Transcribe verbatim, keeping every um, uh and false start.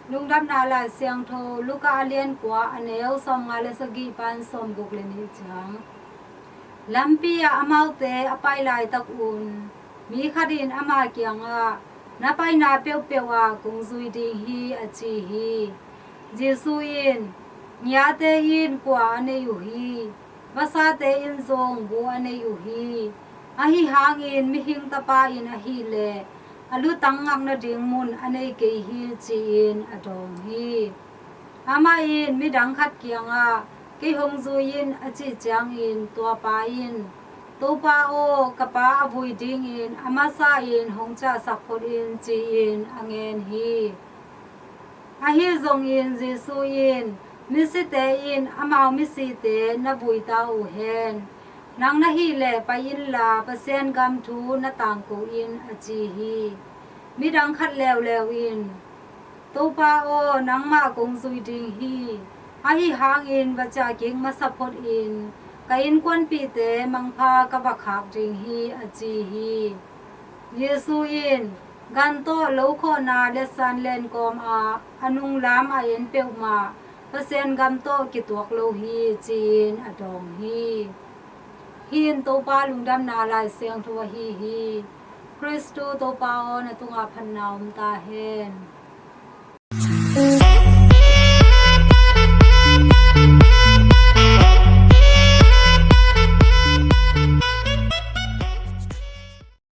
Lungdamna Lai Siangtho Luka a lian kua, a neu sawmnga le sagih pan sawmguk le nih ciang. Lampi ah amaute a pai laitakun mi khat in ama kiangah, "Na paina peuhpeuh ah kong zui ding hi," a ci hi. Jesu in, "Ngiate in kua a nei uh hi, vasate in zong bu a nei uh hi. Ahi hangin mihing tapa in ahileh a lutang ngak nading mun a nei kei hi," ci-in a dawng hi. Amah in midang khat kiangah, "Kei hong zui in," a cih ciangin tua pa in, "Topa aw, ka pa a vui dingin a masa in hong ciahsak phot in," ci-in a ngen hi. Ahi zongin Jesu in, "Misite in amau misite na vui ta uh hen. Nang na hih leh pai inla Pasian gam thu na tangko in," a ci hi. Midang khat leuleu in, "Topa aw, nangmah kong zui ding hi. Ahi hangin va ciah kik masa phot in, ka innkuanpihte mangpha ka va khak ding hi," a ci hi. Jesu in, "Gan tawh lo khawhna le san len kawm ah a nunglam a en peuhmah Pasian gam tawh kituak lo hi," ci-in a dawng hi. Hih in Topa Lungdamna Lai Siangtho ahi hi. Khristu Topa aw, na tungah phatna om ta hen.